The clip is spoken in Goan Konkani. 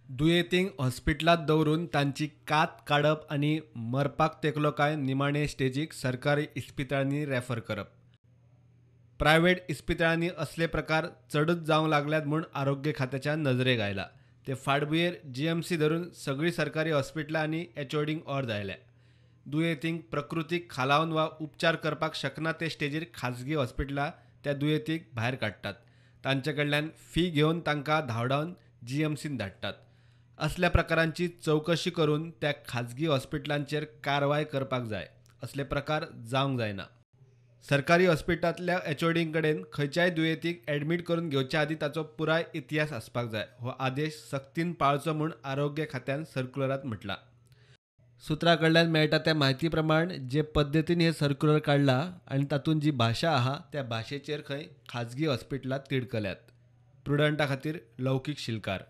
दुयेंतींक हॉस्पिटलांत दवरून तांची कात काडप आनी मरपाक तेंकलो काय निमाणे स्टेजीक सरकारी इस्पितळांनी रेफर करप. प्रायव्हेट इस्पितळांनी असले प्रकार चडूच जावंक लागल्यात म्हूण आरोग्य खात्याच्या नजरेक आयला. ते फाटभुंयेर जीएमसी धरून सगळीं सरकारी हॉस्पिटलां आनी एचओडींक ऑर्द आयल्या. दुयेंतींक प्रकृतीक खालावन वा उपचार करपाक शकना ते स्टेजीर खाजगी हॉस्पिटलां त्या दुयेंतीक भायर काडटात. तांचे कडल्यान फी घेवन तांकां धांवडावन जीएमसीन धाडटात. असल्या प्रकारांची चवकशी करून त्या खाजगी हॉस्पिटलांचेर कारवाय करपाक जाय. असले प्रकार जावंक जायना. सरकारी हॉस्पिटलांतल्या एचओडीं कडेन खंयच्याय दुयेंतीक ॲडमीट करून घेवच्या आदीं ताचो पुराय इतिहास आसपाक जाय. हो आदेश सक्तीन पाळचो म्हूण आरोग्य खात्यान सर्क्युलरांत म्हटलां. सुत्रां कडल्यान मेळटा त्या म्हायती प्रमाण जे पद्दतीन हें सर्क्युलर काडलां आनी तातूंत जी भाशा आहा त्या भाशेचेर खंय खाजगी हॉस्पिटलां तिडकल्यात. प्रुडंटा खातीर लौकीक शिलकार.